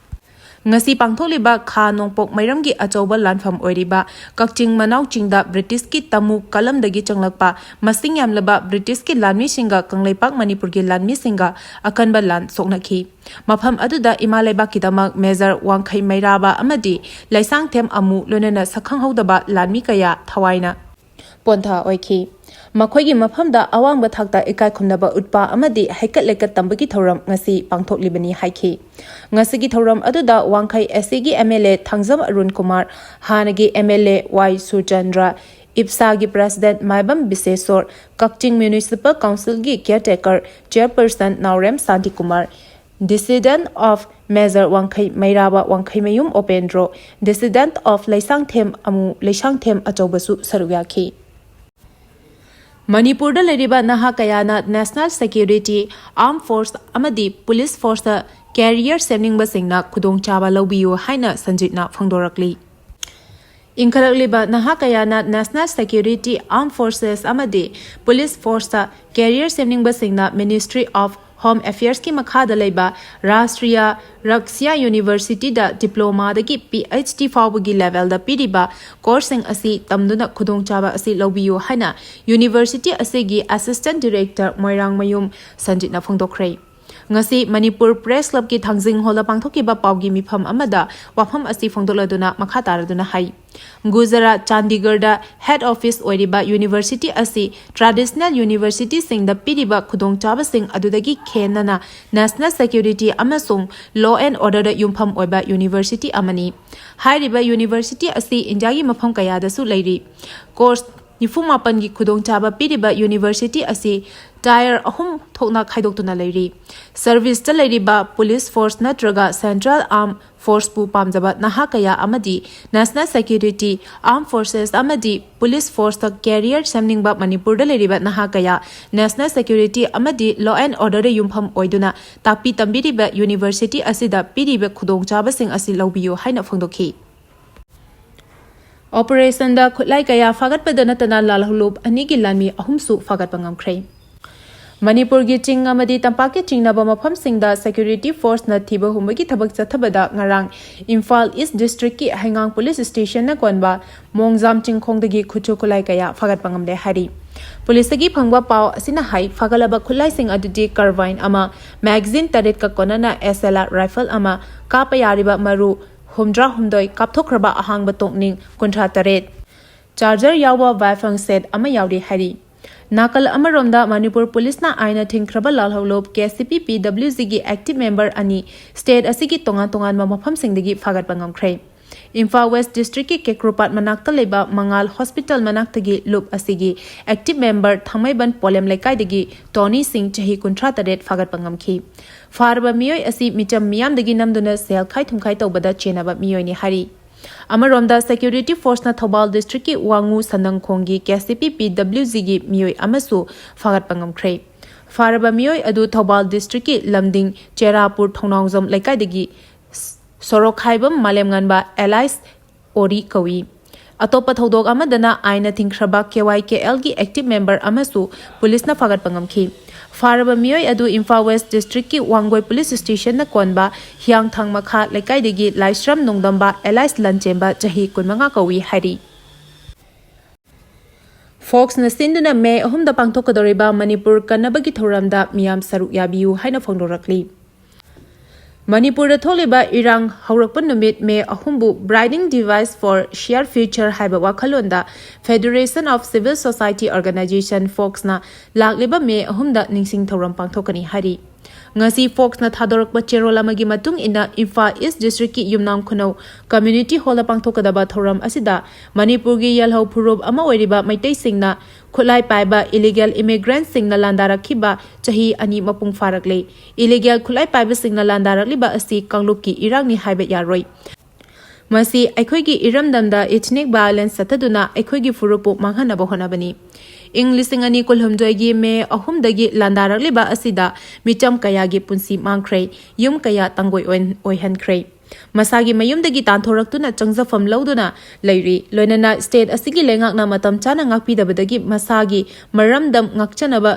ꯉꯁꯤ ꯄꯥꯡꯊꯣꯛꯂꯤꯕ ꯈꯥ ꯅꯣꯡꯄꯣꯛ ꯃꯩꯔꯝꯒꯤ ꯑꯆꯧꯕ ꯂꯥꯟꯐꯝ ꯑꯣꯏꯔꯤꯕ ꯀꯛꯆꯤꯡ ꯃꯅꯥꯎ ꯆꯤꯡꯗ ꯕ꯭ꯔꯤꯇꯤꯁꯀꯤ ꯇꯃꯨ ꯀꯂꯝꯗꯒꯤ ꯆꯪꯂꯛꯄ ꯃꯁꯤꯡ ꯌꯥꯝꯂꯕ ꯕ꯭ꯔꯤꯇꯤꯁꯀꯤ ꯂꯥꯟꯃꯤꯁꯤꯡꯒ ꯀꯪꯂꯩꯄꯥꯛ ꯃꯅꯤꯄꯨꯔꯒꯤ ꯂꯥꯟꯃꯤꯁꯤꯡꯒ ꯑꯀꯟꯕ ꯂꯥꯟ ꯁꯣꯛꯅꯈꯤ꯫ ꯃꯐꯝ ꯑꯗꯨꯗ ꯏꯃꯥ ꯂꯩꯕꯥꯛꯀꯤꯗꯃꯛ Major ꯋꯥꯡꯈꯩ ꯃꯩꯔꯥꯕ ꯑꯃꯗꯤ ꯂꯩꯁꯥꯡꯊꯦꯝ ꯑꯃꯨ ꯂꯣꯏꯅꯅ ꯁꯛꯈꯪꯍꯧꯗꯕ ꯂꯥꯟꯃꯤ ꯀꯌꯥ ꯊꯋꯥꯏꯅ ꯄꯣꯟꯊꯥ ꯑꯣꯏꯈꯤ꯫ ꯃꯈꯣꯏꯒꯤ ꯃꯐꯝꯗ ꯑꯋꯥꯡꯕ ꯊꯥꯛꯇ ꯏꯀꯥꯏ ꯈꯨꯝꯅꯕ ꯎꯠꯄ ꯑꯃꯗꯤ ꯍꯩꯀꯠ ꯂꯩꯀꯠ ꯇꯝꯕꯒꯤ ꯊꯧꯔꯝ ꯉꯁꯤ ꯄꯥꯡꯊꯣꯛꯂꯤꯕꯅꯤ ꯍꯥꯏꯈꯤ꯫ ꯉꯁꯤꯒꯤ ꯊꯧꯔꯝ ꯑꯗꯨꯗ ꯋꯥꯡꯈꯩ SCꯒꯤ MLA ꯊꯥꯡꯖꯝ ꯑꯔꯨꯟ ꯀꯨꯃꯥꯔ, ꯍꯥꯟꯅꯒꯤ MLA Y Surchandra, ꯏꯞꯁꯥꯒꯤ President Maibam ꯕꯤꯁꯦꯁꯣꯔ, Kakching Municipal Councilꯒꯤ Caretaker Chairperson Naorem Shantikumar, Descendant of Major ꯋꯥꯡꯈꯩ ꯃꯩꯔꯥꯕ ꯋꯥꯡꯈꯩꯃꯌꯨꯝ ꯑꯣꯄꯦꯟꯗ꯭ꯔꯣ, Descendant of ꯂꯩꯁꯥꯡꯊꯦꯝ ꯑꯃꯨ ꯂꯩꯁꯥꯡꯊꯦꯝ ꯑꯆꯧꯕꯁꯨ ꯁꯔꯨꯛ ꯌꯥꯈꯤ꯫ ꯃꯅꯤꯄꯨꯔꯗ ꯂꯩꯔꯤꯕ ꯅꯍꯥ ꯀꯌꯥꯅ National Security, Armed Force ꯑꯃꯗꯤ Police Forceꯇ career ꯁꯦꯝꯅꯤꯡꯕꯁꯤꯡꯅ ꯈꯨꯗꯣꯡꯆꯥꯕ ꯂꯧꯕꯤꯌꯨ ꯍꯥꯏꯅ ꯁꯟꯖꯤꯠꯅ ꯐꯣꯡꯗꯣꯔꯛꯂꯤ꯫ ꯏꯟꯈꯠꯂꯛꯂꯤꯕ ꯅꯍꯥ ꯀꯌꯥꯅ National Security, Armed Forces ꯑꯃꯗꯤ Police Forceꯇ career ꯁꯦꯝꯅꯤꯡꯕꯁꯤꯡꯅ Ministry of Home Affairsꯀꯤ ꯃꯈꯥꯗ ꯂꯩꯕ ꯔꯥꯁꯇ꯭ꯔꯤꯌꯥ ꯔꯛꯁ꯭ꯌꯥ Universityꯗ Diplomaꯗꯒꯤ PhD ꯐꯥꯎꯕꯒꯤ levelꯗ ꯄꯤꯔꯤꯕ courseꯁꯤꯡ ꯑꯁꯤ ꯇꯝꯗꯨꯅ ꯈꯨꯗꯣꯡꯆꯥꯕ ꯑꯁꯤ ꯂꯧꯕꯤꯌꯨ ꯍꯥꯏꯅ University ꯑꯁꯤꯒꯤ Assistant Director ꯃꯣꯏꯔꯥꯡꯃꯌꯨꯝ ꯁꯟꯖꯤꯠꯅ ꯐꯣꯡꯗꯣꯛꯈ꯭ꯔꯦ꯫ ꯉꯁꯤ ꯃꯅꯤꯄꯨꯔ ꯄ꯭ꯔꯦꯁ ꯀ꯭ꯂꯕꯀꯤ ꯊꯥꯡꯖꯤꯡ ꯍꯣꯜꯗ ꯄꯥꯡꯊꯣꯛꯈꯤꯕ ꯄꯥꯎꯒꯤ ꯃꯤꯐꯝ ꯑꯃꯗ ꯋꯥꯐꯝ ꯑꯁꯤ ꯐꯣꯡꯗꯣꯛꯂꯗꯨꯅ ꯃꯈꯥ ꯇꯥꯔꯗꯨꯅ ꯍꯥꯏ꯫ ꯒꯨꯖꯔꯥꯠ ꯆꯥꯟꯗꯤꯒꯔꯗ ꯍꯦꯗ ꯑꯣꯐꯤꯁ ꯑꯣꯏꯔꯤꯕ ꯌꯨꯅꯤꯚꯔꯁꯤꯇꯤ ꯑꯁꯤ ꯇ꯭ꯔꯦꯗꯤꯁꯅꯦꯜ ꯌꯨꯅꯤꯚꯔꯁꯤꯇꯤꯁꯤꯡꯗ ꯄꯤꯔꯤꯕ ꯈꯨꯗꯣꯡꯆꯥꯕꯁꯤꯡ ꯑꯗꯨꯗꯒꯤ ꯈꯦꯟꯅꯅ ꯅꯦꯁꯅꯦꯜ ꯁꯦꯀ꯭ꯌꯨꯔꯤꯇꯤ ꯑꯃꯁꯨꯡ ꯂꯣ ꯑꯦꯟ ꯑꯣꯔꯗꯔꯗ ꯌꯨꯝꯐꯝ ꯑꯣꯏꯕ ꯌꯨꯅꯤꯚꯔꯁꯤꯇꯤ ꯑꯃꯅꯤ꯫ ꯍꯥꯏꯔꯤꯕ ꯌꯨꯅꯤꯚꯔꯁꯤꯇꯤ ꯑꯁꯤ ꯏꯟꯗꯤꯌꯥꯒꯤ ꯃꯐꯝ ꯀꯌꯥꯗꯁꯨ ꯂꯩꯔꯤ꯫ ꯀꯣꯔꯁ ꯅꯤꯐꯨ ꯃꯥꯄꯟꯒꯤ ꯈꯨꯗꯣꯡꯆꯥꯕ ꯄꯤꯔꯤꯕ ꯌꯨꯅꯤꯚꯔꯁꯤꯇꯤ ꯑꯁꯤ ꯇꯥꯌꯔ ꯑꯍꯨꯝ ꯊꯣꯛꯅ ꯈꯥꯏꯗꯣꯛꯇꯨꯅ ꯂꯩꯔꯤ꯫ ꯁꯔꯚꯤꯁꯇ ꯂꯩꯔꯤꯕ ꯄꯨꯂꯤꯁ ꯐꯣꯔꯁ ꯅꯠꯇ꯭ꯔꯒ ꯁꯦꯟꯇ꯭ꯔꯦꯜ ꯑꯥꯔꯝ ꯐꯣꯔꯁꯄꯨ ꯄꯥꯝꯖꯕ ꯅꯍꯥ ꯀꯌꯥ ꯑꯃꯗꯤ ꯅꯦꯁꯅꯦꯜ ꯁꯦꯀ꯭ꯌꯨꯔꯤꯇꯤ, ꯑꯥꯔꯝ ꯐꯣꯔꯁꯦꯁ ꯑꯃꯗꯤ ꯄꯨꯂꯤꯁ ꯐꯣꯔꯁꯇ ꯀꯦꯔꯤꯌꯔ ꯁꯦꯝꯅꯤꯡꯕ ꯃꯅꯤꯄꯨꯔꯗ ꯂꯩꯔꯤꯕ ꯅꯍꯥ ꯀꯌꯥ ꯅꯦꯁꯅꯦꯜ ꯁꯦꯀ꯭ꯌꯨꯔꯤꯇꯤ ꯑꯃꯗꯤ ꯂꯣ ꯑꯦꯟ ꯑꯣꯔꯗꯔꯗ ꯌꯨꯝꯐꯝ ꯑꯣꯏꯗꯨꯅ ꯇꯥꯛꯄꯤ ꯇꯝꯕꯤꯔꯤꯕ ꯌꯨꯅꯤꯚꯔꯁꯤꯇꯤ ꯑꯁꯤꯗ ꯄꯤꯔꯤꯕ ꯈꯨꯗꯣꯡꯆꯥꯕꯁꯤꯡ ꯑꯁꯤ ꯂꯧꯕꯤꯌꯨ ꯍꯥꯏꯅ ꯐꯣꯡꯗꯣꯛꯈꯤ꯫ ꯑꯣꯄꯔꯦꯁꯟꯗ ꯈꯨꯠꯂꯥꯏ ꯀꯌꯥ ꯐꯥꯒꯠꯄꯗ ꯅꯠꯇꯅ ꯂꯥꯜꯍꯧꯂꯨꯞ ꯑꯅꯤꯒꯤ ꯂꯥꯟꯃꯤ ꯑꯍꯨꯝꯁꯨ ꯐꯥꯒꯠꯄ ꯉꯝꯈ꯭ꯔꯦ꯫ ꯃꯅꯤꯄꯨꯔꯒꯤ ꯆꯤꯡ ꯑꯃꯗꯤ ꯇꯝꯄꯥꯛꯀꯤ ꯆꯤꯡꯅꯕ ꯃꯐꯝꯁꯤꯡꯗ ꯁꯦꯀ꯭ꯌꯨꯔꯤꯇꯤ ꯐꯣꯔꯁꯅ ꯊꯤꯕ ꯍꯨꯝꯕꯒꯤ ꯊꯕꯛ ꯆꯠꯊꯕꯗ ꯉꯔꯥꯡ ꯏꯝꯐꯥꯜ ꯏꯁ ꯗꯤꯁꯇ꯭ꯔꯤꯛꯀꯤ ꯍꯩꯉꯥꯡ ꯄꯨꯂꯤꯁ ꯁ꯭ꯇꯦꯁꯟꯅ ꯀꯣꯟꯕ ꯃꯣꯡꯖꯥꯝ ꯆꯤꯡꯈꯣꯡꯗꯒꯤ ꯈꯨꯠꯁꯨ ꯈꯨꯠꯂꯥꯏ ꯀꯌꯥ ꯐꯥꯒꯠꯄ ꯉꯝꯂꯦ ꯍꯥꯏꯔꯤ꯫ ꯄꯨꯂꯤꯁꯇꯒꯤ ꯐꯪꯕ ꯄꯥꯎ ꯑꯁꯤꯅ ꯍꯥꯏ, ꯐꯥꯒꯠꯂꯕ ꯈꯨꯠꯂꯥꯏꯁꯤꯡ ꯑꯗꯨꯗꯤ ꯀꯥꯔꯕꯥꯏꯟ ꯑꯃ, ꯃꯦꯒꯥꯖꯤꯟ ꯇꯔꯦꯠꯀ ꯀꯣꯟꯅꯅ ꯑꯦꯁ ꯑꯦꯜ ꯑꯥꯔ ꯔꯥꯏꯐꯜ ꯑꯃ, ꯀꯥꯞꯄ ꯌꯥꯔꯤꯕ ꯃꯔꯨ ꯍꯨꯝꯗ꯭ꯔꯥꯍꯨꯝꯗꯣꯏ, ꯀꯥꯞꯊꯣꯛꯈ꯭ꯔꯕ ꯑꯍꯥꯡꯕ ꯇꯣꯛꯅꯤꯡ ꯀꯨꯟꯊ꯭ꯔꯥ ꯇꯔꯦꯠ, ꯆꯥꯔꯖꯔ ꯌꯥꯎꯕ ꯋꯦꯄꯟ ꯁꯦꯠ ꯑꯃ ꯌꯥꯎꯔꯤ ꯍꯥꯏꯔꯤ꯫ ꯅꯥꯀꯜ ꯑꯃꯔꯣꯝꯗ ꯃꯅꯤꯄꯨꯔ ꯄꯨꯂꯤꯁꯅ ꯑꯥꯏꯟꯅ ꯊꯤꯡꯈ꯭ꯔꯕ ꯂꯥꯜꯍꯧꯂꯨꯞ ꯀꯦ ꯁꯤ ꯄꯤ ꯄꯤ ꯗꯕ꯭ꯂꯤꯎ ꯖꯤꯒꯤ ꯑꯦꯛꯇꯤꯚ ꯃꯦꯝꯕꯔ ꯑꯅꯤ ꯁ꯭ꯇꯦꯠ ꯑꯁꯤꯒꯤ ꯇꯣꯉꯥꯟ ꯇꯣꯉꯥꯟꯕ ꯃꯐꯝꯁꯤꯡꯗꯒꯤ ꯐꯥꯒꯠꯄ ꯉꯝꯈ꯭ꯔꯦ꯫ ꯏꯝꯐꯥꯜ ꯋꯦꯁ ꯗꯤꯁꯇ꯭ꯔꯤꯛꯀꯤ ꯀꯦꯀ꯭ꯔꯨꯄꯥꯠ ꯃꯅꯥꯛꯇ ꯂꯩꯕ ꯃꯉꯥꯜ ꯍꯣꯁꯄꯤꯇꯥꯜ ꯃꯅꯥꯛꯇꯒꯤ ꯂꯨꯞ ꯑꯁꯤꯒꯤ ꯑꯦꯛꯇꯤꯚ ꯃꯦꯝꯕꯔ ꯊꯥꯡꯃꯩꯕꯟ ꯄꯣꯂꯦꯝ ꯂꯩꯀꯥꯏꯗꯒꯤ ꯇꯣꯅꯤ ꯁꯤꯡ, ꯆꯍꯤ ꯀꯨꯟꯊ꯭ꯔꯥ ꯇꯔꯦꯠ, ꯐꯥꯒꯠꯄ ꯉꯝꯈꯤ꯫ ꯐꯥꯔꯕ ꯃꯤꯑꯣꯏ ꯑꯁꯤ ꯃꯤꯆꯝ ꯃꯤꯌꯥꯝꯗꯒꯤ ꯅꯝꯗꯨꯅ ꯁꯦꯜ ꯈꯥꯏ ꯊꯨꯝꯈꯥꯏ ꯇꯧꯕꯗ ꯆꯦꯟꯅꯕ ꯃꯤꯑꯣꯏꯅꯤ ꯍꯥꯏꯔꯤ꯫ ꯑꯃꯔꯣꯝꯗ, ꯁꯦꯀ꯭ꯌꯨꯔꯤꯇꯤ ꯐꯣꯔꯁꯅ ꯊꯧꯕꯥꯜ ꯗꯤꯁꯇ꯭ꯔꯤꯛꯀꯤ ꯋꯥꯉꯨ ꯁꯟꯅꯪꯈꯣꯡꯒꯤ ꯀꯦ ꯁꯤ ꯄꯤ ꯄꯤ ꯗꯕ꯭ꯂꯤꯎ ꯖꯤꯒꯤ ꯃꯤꯑꯣꯏ ꯑꯃꯁꯨ ꯐꯥꯒꯠꯄ ꯉꯝꯈ꯭ꯔꯦ꯫ ꯐꯥꯔꯕ ꯃꯤꯑꯣꯏ ꯑꯗꯨ ꯊꯧꯕꯥꯜ ꯗꯤꯁꯇ꯭ꯔꯤꯛꯀꯤ ꯂꯝꯗꯤꯡ ꯆꯦꯔꯥꯄꯨꯔ ꯊꯧꯅꯥꯎꯖꯝ ꯂꯩꯀꯥꯏꯗꯒꯤ ꯁ-, ꯁꯣꯔꯣꯛꯈꯥꯏꯕꯝ ꯃꯥꯂꯦꯝꯉꯥꯟꯕ ꯑꯦꯂꯥꯏꯁ ꯑꯣꯔꯤ ꯀꯧꯏ꯫ ꯑꯇꯣꯞꯄ ꯊꯧꯗꯣꯛ ꯑꯃꯗꯅ ꯑꯥꯏꯟꯅ ꯊꯤꯡꯈ꯭ꯔꯕ ꯀꯦ ꯋꯥꯏ ꯀꯦ ꯑꯦꯜꯒꯤ ꯑꯦꯛꯇꯤꯚ ꯃꯦꯝꯕꯔ ꯑꯃꯁꯨ ꯄꯨꯂꯤꯁꯅ ꯐꯥꯒꯠꯄ ꯉꯝꯈꯤ꯫ ꯐꯥꯔꯕ ꯃꯤꯑꯣꯏ ꯑꯗꯨ ꯏꯝꯐꯥꯜ ꯋꯦꯁ ꯗꯤꯁꯇ꯭ꯔꯤꯛꯀꯤ ꯋꯥꯡꯒꯣꯏ ꯄꯨꯂꯤꯁ ꯁ꯭ꯇꯦꯁꯟꯅ ꯀꯣꯟꯕ ꯍꯤꯌꯥꯡꯊꯥꯡ ꯃꯈꯥ ꯂꯩꯀꯥꯏꯗꯒꯤ ꯂꯥꯏꯁ꯭ꯔꯝ ꯅꯣꯡꯗꯝꯕ ꯑꯦꯂꯥꯏꯁ ꯂꯟꯆꯦꯟꯕ, ꯆꯍꯤ ꯀꯨꯟꯃꯉꯥ, ꯀꯧꯏ ꯍꯥꯏꯔꯤ꯫ ꯐꯣꯛꯁꯅ ꯁꯤꯟꯗꯨꯅ ꯃꯦ ꯑꯍꯨꯝꯗ ꯄꯥꯡꯊꯣꯛꯀꯗꯧꯔꯤꯕ ꯃꯅꯤꯄꯨꯔ ꯀꯟꯅꯕꯒꯤ ꯊꯧꯔꯝꯗ ꯃꯤꯌꯥꯝ ꯁꯔꯨꯛ ꯌꯥꯕꯤꯌꯨ ꯍꯥꯏꯅ ꯐꯣꯡꯗꯣꯔꯛꯂꯤ꯫ ꯃꯅꯤꯄꯨꯔꯗ ꯊꯣꯛꯂꯤꯕ ꯏꯔꯥꯡ ꯍꯧꯔꯛꯄ ꯅꯨꯃꯤꯠ ꯃꯦ ꯑꯍꯨꯝꯕꯨ Bridging the Divide for Shared Future ꯍꯥꯏꯕ ꯋꯥꯈꯜꯂꯣꯟꯗ Federation of Civil Society Organization, ꯐꯣꯛꯁꯅ ꯂꯥꯛꯂꯤꯕ ꯃꯦ ꯑꯍꯨꯝꯗ ꯅꯤꯡꯁꯤꯡ ꯊꯧꯔꯝ ꯄꯥꯡꯊꯣꯛꯀꯅꯤ ꯍꯥꯏꯔꯤ꯫ ꯉꯁꯤ ꯐꯣꯛꯁꯅ ꯊꯥꯗꯣꯔꯛꯄ ꯆꯦꯔꯣꯜ ꯑꯃꯒꯤ ꯃꯇꯨꯡ ꯏꯟꯅ, ꯏꯝꯐꯥꯜ ꯏꯁ ꯗꯤꯁꯇ꯭ꯔꯤꯛꯀꯤ ꯌꯨꯝꯅꯥꯝ ꯈꯨꯅꯧ ꯀꯝꯃ꯭ꯌꯨꯅꯤꯇꯤ ꯍꯣꯜꯗ ꯄꯥꯡꯊꯣꯛꯀꯗꯕ ꯊꯧꯔꯝ ꯑꯁꯤꯗ ꯃꯅꯤꯄꯨꯔꯒꯤ ꯌꯦꯜꯍꯧ ꯐꯨꯔꯨꯞ ꯑꯃ ꯑꯣꯏꯔꯤꯕ ꯃꯩꯇꯩꯁꯤꯡꯅ ꯈꯨꯠꯂꯥꯏ ꯄꯥꯏꯕ ꯏꯂꯤꯒꯦꯜ ꯏꯃꯤꯒ꯭ꯔꯦꯟꯠꯁꯤꯡꯅ ꯂꯥꯟꯗꯥꯔꯛꯈꯤꯕ ꯆꯍꯤ ꯑꯅꯤ ꯃꯄꯨꯡ ꯐꯥꯔꯛꯂꯦ꯫ ꯏꯂꯤꯒꯦꯜ ꯈꯨꯠꯂꯥꯏ ꯄꯥꯏꯕꯁꯤꯡꯅ ꯂꯥꯟꯗꯥꯔꯛꯂꯤꯕ ꯑꯁꯤ ꯀꯥꯡꯂꯨꯞꯀꯤ ꯏꯔꯥꯡꯅꯤ ꯍꯥꯏꯕ ꯌꯥꯔꯣꯏ꯫ ꯃꯁꯤ ꯑꯩꯈꯣꯏꯒꯤ ꯏꯔꯝꯗꯝꯗ ꯏꯊꯅꯤꯛ ꯚꯥꯏꯑꯣꯂꯦꯟꯁ ꯆꯠꯊꯗꯨꯅ ꯑꯩꯈꯣꯏꯒꯤ ꯐꯨꯔꯨꯞꯄꯨ ꯃꯥꯡꯍꯟꯅꯕ ꯍꯣꯠꯅꯕꯅꯤ꯫ ꯏꯪ ꯂꯤꯁꯤꯡ ꯑꯅꯤ ꯀꯨꯟꯍꯨꯝꯗꯣꯏꯒꯤ ꯃꯦ ꯑꯍꯨꯝꯗꯒꯤ ꯂꯥꯟꯗꯥꯔꯛꯂꯤꯕ ꯑꯁꯤꯗ ꯃꯤꯆꯝ ꯀꯌꯥꯒꯤ ꯄꯨꯟꯁꯤ ꯃꯥꯡꯈ꯭ꯔꯦ, ꯌꯨꯝ ꯀꯌꯥ ꯇꯥꯡꯒꯣꯏ ꯑꯣꯏꯍꯟ-, ꯑꯣꯏꯍꯟꯈ꯭ꯔꯦ꯫ ꯃꯁꯥꯒꯤ ꯃꯌꯨꯝꯗꯒꯤ ꯇꯥꯟꯊꯣꯔꯛꯇꯨꯅ ꯆꯪꯖꯐꯝ ꯂꯧꯗꯨꯅ ꯂꯩꯔꯤ꯫ ꯂꯣꯏꯅꯅ ꯁ꯭ꯇꯦꯠ ꯑꯁꯤꯒꯤ ꯂꯩꯉꯥꯛꯅ ꯃꯇꯝ ꯆꯥꯅ ꯉꯥꯛꯄꯤꯗꯕꯗꯒꯤ ꯃꯁꯥꯒꯤ ꯃꯔꯝꯗꯝ ꯉꯥꯛꯆꯅꯕ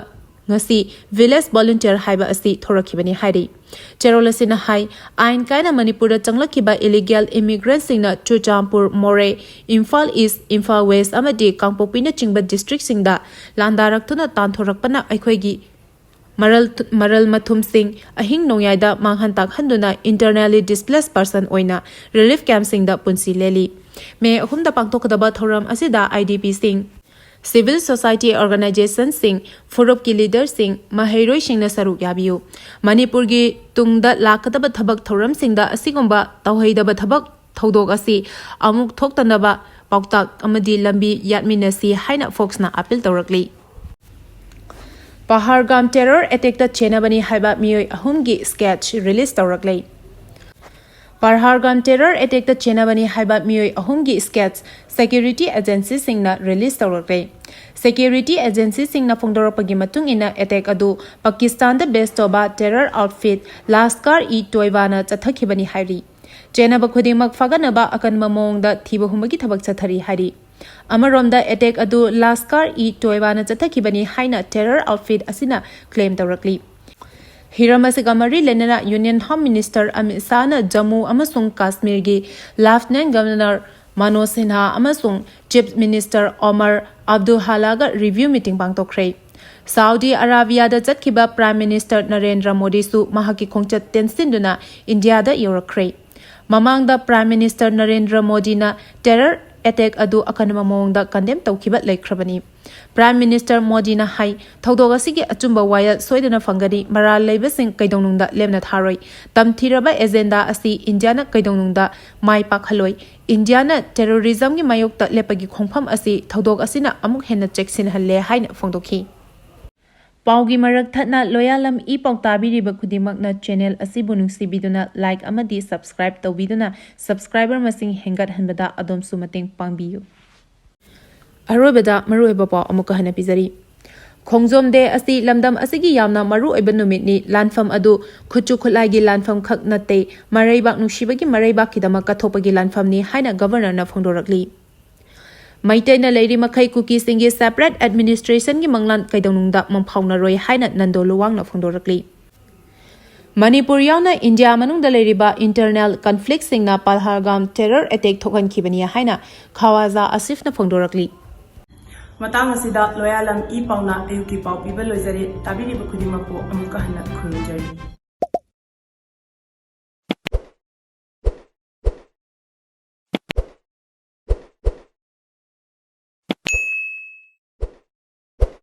ꯉꯁꯤ ꯚꯤꯂꯦꯖ ꯚꯣꯂꯨꯟꯇꯤꯌꯔ ꯍꯥꯏꯕ ꯑꯁꯤ ꯊꯣꯔꯛꯈꯤꯕꯅꯤ ꯍꯥꯏꯔꯤ꯫ ꯆꯦꯔꯣꯜ ꯑꯁꯤꯅ ꯍꯥꯏ, ꯑꯥꯏꯟ ꯀꯥꯏꯅ ꯃꯅꯤꯄꯨꯔꯗ ꯆꯪꯂꯛꯈꯤꯕ ꯏꯂꯤꯒꯦꯜ ꯏꯃꯤꯒ꯭ꯔꯦꯟꯠꯁꯤꯡꯅ ꯆꯨꯔꯆꯥꯟꯄꯨꯔ, ꯃꯣꯔꯦ, ꯏꯝꯐꯥꯜ ꯏꯁ, ꯏꯝꯐꯥꯜ ꯋꯦꯁ ꯑꯃꯗꯤ ꯀꯥꯡꯄꯣꯛꯄꯤꯅꯆꯤꯡꯕ ꯗꯤꯁꯇ꯭ꯔꯤꯛꯁꯤꯡꯗ ꯂꯥꯟꯗꯥꯔꯛꯇꯨꯅ ꯇꯥꯟꯊꯣꯔꯛꯄꯅ ꯑꯩꯈꯣꯏꯒꯤ ꯃꯔꯜ, ꯃꯔꯜ ꯃꯊꯨꯝꯁꯤꯡ ꯑꯍꯤꯡ ꯅꯣꯡꯌꯥꯏꯗ ꯃꯥꯡꯍꯟ ꯇꯥꯛꯍꯟꯗꯨꯅ internally displaced person ꯑꯣꯏꯅ ꯔꯤꯂꯤꯐ ꯀꯦꯝꯞꯁꯤꯡꯗ ꯄꯨꯟꯁꯤ ꯂꯦꯜꯂꯤ꯫ ꯃꯦ ꯑꯍꯨꯝꯗ ꯄꯥꯡꯊꯣꯛꯀꯗꯕ ꯊꯧꯔꯝ ꯑꯁꯤꯗ ꯑꯥꯏ ꯗꯤ ꯄꯤꯁꯤꯡ, ꯁꯤꯚꯤꯜ ꯁꯣꯁꯥꯏꯇꯤ ꯑꯣꯔꯒꯅꯥꯏꯖꯦꯁꯟꯁꯤꯡ, ꯐꯨꯔꯨꯞꯀꯤ ꯂꯤꯗꯔꯁꯤꯡ, ꯃꯍꯩꯔꯣꯏꯁꯤꯡꯅ ꯁꯔꯨꯛ ꯌꯥꯕꯤꯌꯨ꯫ ꯃꯅꯤꯄꯨꯔꯒꯤ ꯇꯨꯡꯗ ꯂꯥꯛꯀꯗꯕ ꯊꯕꯛ ꯊꯧꯔꯝꯁꯤꯡꯗ ꯑꯁꯤꯒꯨꯝꯕ ꯇꯧꯍꯩꯗꯕ ꯊꯕꯛ ꯊꯧꯗꯣꯛ ꯑꯁꯤ ꯑꯃꯨꯛ ꯊꯣꯛꯇꯅꯕ ꯄꯥꯎꯇꯥꯛ ꯑꯃꯗꯤ ꯂꯝꯕꯤ ꯌꯥꯠꯃꯤꯟꯅꯁꯤ ꯍꯥꯏꯅ ꯐꯣꯛꯁꯅ ꯑꯥꯄꯤꯜ ꯇꯧꯔꯛꯂꯤ꯫ ꯄꯍꯥꯔꯒꯥꯝ ꯇꯦꯔꯣꯔ ꯑꯦꯇꯦꯛꯇ ꯆꯦꯟꯅꯕꯅꯤ ꯍꯥꯏꯕ ꯃꯤꯑꯣꯏ ꯑꯍꯨꯝꯒꯤ ꯁ꯭ꯀꯦꯠꯆ ꯔꯤꯂꯤꯖ ꯇꯧꯔꯛꯂꯦ꯫ ꯄꯍꯥꯔꯒꯥꯝ ꯇꯦꯔꯣꯔ ꯑꯦꯇꯦꯛꯇ ꯆꯦꯟꯅꯕꯅꯤ ꯍꯥꯏꯕ ꯃꯤꯑꯣꯏ ꯑꯍꯨꯝꯒꯤ ꯁ꯭ꯀꯦꯠꯆ ꯁꯦꯀ꯭ꯌꯨꯔꯤꯇꯤ ꯑꯦꯖꯦꯟꯁꯤꯁꯤꯡꯅ ꯔꯤꯂꯤꯖ ꯇꯧꯔꯛꯂꯦ꯫ ꯁꯦꯀ꯭ꯌꯨꯔꯤꯇꯤ ꯑꯦꯖꯦꯟꯁꯤꯁꯤꯡꯅ ꯐꯣꯡꯗꯣꯔꯛꯄꯒꯤ ꯃꯇꯨꯡ ꯏꯟꯅ, ꯑꯦꯇꯦꯛ ꯑꯗꯨ ꯄꯥꯀꯤꯁꯇꯥꯟꯗ ꯕꯦꯁ ꯇꯧꯕ ꯇꯦꯔꯣꯔ ꯑꯥꯎꯠꯐꯤꯠ ꯂꯥꯁꯀꯥꯔ ꯏ ꯇꯣꯏꯕꯥꯅ ꯆꯠꯊꯈꯤꯕꯅꯤ ꯍꯥꯏꯔꯤ꯫ ꯆꯦꯟꯅꯕ ꯈꯨꯗꯤꯡꯃꯛ ꯐꯥꯒꯠꯅꯕ ꯑꯀꯟꯕ ꯃꯑꯣꯡꯗ ꯊꯤꯕ ꯍꯨꯝꯕꯒꯤ ꯊꯕꯛ ꯆꯠꯊꯔꯤ ꯍꯥꯏꯔꯤ꯫ ꯑꯃꯔꯣꯝꯗ, ꯑꯦꯇꯦꯛ ꯑꯗꯨ ꯂꯥꯁꯀꯥꯔ ꯏ ꯇꯣꯏꯕꯥꯅ ꯆꯠꯊꯈꯤꯕꯅꯤ ꯍꯥꯏꯅ ꯇꯦꯔꯣꯔ ꯑꯥꯎꯠꯐꯤꯠ ꯑꯁꯤꯅ ꯀ꯭ꯂꯦꯝ ꯇꯧꯔꯛꯂꯤ꯫ ꯍꯤꯔꯝ ꯑꯁꯤꯒ ꯃꯔꯤ ꯂꯩꯅꯅ ꯌꯨꯅꯤꯌꯟ ꯍꯣꯝ ꯃꯤꯅꯤꯁꯇꯔ ꯑꯃꯤꯠ ꯁꯥꯍꯅ ꯖꯝꯃꯨ ꯑꯃꯁꯨꯡ ꯀꯥꯁꯃꯤꯔꯒꯤ ꯂꯦꯐꯇꯤꯅꯦꯟꯠ ꯒꯕꯔꯅꯔ ꯃꯅꯣꯖ ꯁꯤꯟꯍꯥ ꯑꯃꯁꯨꯡ Chief Minister Omar Abdullah ꯒ review meeting ꯄꯥꯡꯊꯣꯛꯈ꯭ꯔꯦ꯫ ꯁꯥꯎꯗꯤ ꯑꯔꯥꯕꯤꯌꯥꯗ ꯆꯠꯈꯤꯕ Prime Minister ꯅꯔꯦꯟꯗ꯭ꯔ ꯃꯣꯗꯤꯁꯨ ꯃꯍꯥꯛꯀꯤ ꯈꯣꯡꯆꯠ ꯇꯦꯟꯁꯤꯟꯗꯨꯅ ꯏꯟꯗꯤꯌꯥꯗ ꯌꯧꯔꯛꯈ꯭ꯔꯦ꯫ ꯃꯃꯥꯡꯗ Prime Minister ꯅꯔꯦꯟꯗ꯭ꯔ ꯃꯣꯗꯤꯅ terror attack ꯑꯗꯨ ꯑꯀꯟꯕ ꯃꯑꯣꯡꯗ condemn ꯇꯧꯈꯤꯕ ꯂꯩꯈ꯭ꯔꯕꯅꯤ꯫ Prime Minister ꯃꯣꯗꯤꯅ ꯍꯥꯏ, ꯊꯧꯗꯣꯛ ꯑꯁꯤꯒꯤ ꯑꯆꯨꯝꯕ ꯋꯥꯌꯦꯜ ꯁꯣꯏꯗꯅ ꯐꯪꯒꯅꯤ, ꯃꯔꯥꯜ ꯂꯩꯕꯁꯤꯡ ꯀꯩꯗꯧꯅꯨꯡꯗ ꯂꯦꯝꯅ ꯊꯥꯔꯣꯏ꯫ ꯇꯝꯊꯤꯔꯕ agenda ꯑꯁꯤ ꯏꯟꯗꯤꯌꯥꯅ ꯀꯩꯗꯧꯅꯨꯡꯗ ꯃꯥꯏ ꯄꯥꯛꯍꯜꯂꯣꯏ꯫ ꯏꯟꯗꯤꯌꯥꯅ terrorism ꯒꯤ ꯃꯥꯌꯣꯛꯇ ꯂꯦꯞꯄꯒꯤ ꯈꯣꯡꯐꯝ ꯑꯁꯤ ꯊꯧꯗꯣꯛ ꯑꯁꯤꯅ ꯑꯃꯨꯛ ꯍꯦꯟꯅ ꯆꯦꯛꯁꯤꯟꯍꯜꯂꯦ ꯍꯥꯏꯅ ꯐꯣꯡꯗꯣꯛꯈꯤ꯫ ꯄꯥꯎꯒꯤ ꯃꯔꯛ ꯊꯠꯅ ꯂꯣꯌꯥꯂꯝ ꯏ ꯄꯥꯎ ꯇꯥꯕꯤꯔꯤꯕ ꯈꯨꯗꯤꯡꯃꯛꯅ channel ꯑꯁꯤꯕꯨ ꯅꯨꯡꯁꯤꯕꯤꯗꯨꯅ like ꯑꯃꯗꯤ subscribe ꯇꯧꯕꯤꯗꯨꯅ subscriber ꯃꯁꯤꯡ ꯍꯦꯟꯒꯠꯍꯟꯕꯗ ꯑꯗꯣꯝꯁꯨ ꯃꯇꯦꯡ ꯄꯥꯡꯕꯤꯌꯨ꯫ ꯑꯔꯣꯏꯕꯗ ꯃꯔꯨꯑꯣꯏꯕ ꯄꯥꯎ ꯑꯃꯨꯛꯀ ꯍꯟꯅ ꯄꯤꯖꯔꯤ꯫ ꯈꯣꯡꯖꯣꯝ Day ꯑꯁꯤ ꯂꯝꯗꯝ ꯑꯁꯤꯒꯤ ꯌꯥꯝꯅ ꯃꯔꯨꯑꯣꯏꯕ ꯅꯨꯃꯤꯠꯅꯤ꯫ ꯂꯥꯟꯐꯝ ꯑꯗꯨ ꯈꯨꯠꯁꯨ ꯈꯨꯠꯂꯥꯏꯒꯤ ꯂꯥꯟꯐꯝ ꯈꯛ ꯅꯠꯇꯦ, ꯃꯔꯩꯕꯥꯛ ꯅꯨꯡꯁꯤꯕꯒꯤ ꯃꯔꯩꯕꯥꯛꯀꯤꯗꯃꯛ ꯀꯠꯊꯣꯛꯄꯒꯤ ꯂꯥꯟꯐꯝꯅꯤ ꯍꯥꯏꯅ Governor ꯅ ꯐꯣꯡꯗꯣꯔꯛꯂꯤ꯫ ꯃꯩꯇꯩꯅ ꯂꯩꯔꯤ ꯃꯈꯩ ꯀꯨꯀꯤꯁꯤꯡꯒꯤ separate administration ꯒꯤ ꯃꯪꯂꯥꯟ ꯀꯩꯗꯧꯅꯨꯡꯗ ꯃꯪꯐꯥꯎꯅꯔꯣꯏ ꯍꯥꯏꯅ ꯅꯟꯗꯣ ꯂꯨꯋꯥꯡꯅ ꯐꯣꯡꯗꯣꯔꯛꯂꯤ꯫ ꯃꯅꯤꯄꯨꯔ ꯌꯥꯎꯅ ꯏꯟꯗꯤꯌꯥ ꯃꯅꯨꯡꯗ ꯂꯩꯔꯤꯕ internal conflict ꯁꯤꯡꯅ ꯄꯍꯜꯒꯥꯝ terror attack ꯊꯣꯛꯍꯟꯈꯤꯕꯅꯤ ꯍꯥꯏꯅ ꯈꯋꯥꯖꯥ ꯑꯁꯤꯐꯅ ꯐꯣꯡꯗꯣꯔꯛꯂꯤ꯫ ꯃꯇꯥꯡ ꯑꯁꯤꯗ ꯂꯣꯌꯥꯂꯝ ꯏ ꯄꯥꯎꯅ ꯑꯌꯨꯛꯀꯤ ꯄꯥꯎ ꯄꯤꯕ ꯂꯣꯏꯖꯔꯦ꯫ ꯇꯥꯕꯤꯔꯤꯕ ꯈꯨꯗꯤꯡꯃꯛꯄꯨ ꯑꯃꯨꯛꯀ ꯍꯟꯅ ꯈꯨꯔꯨꯝꯖꯔꯤ꯫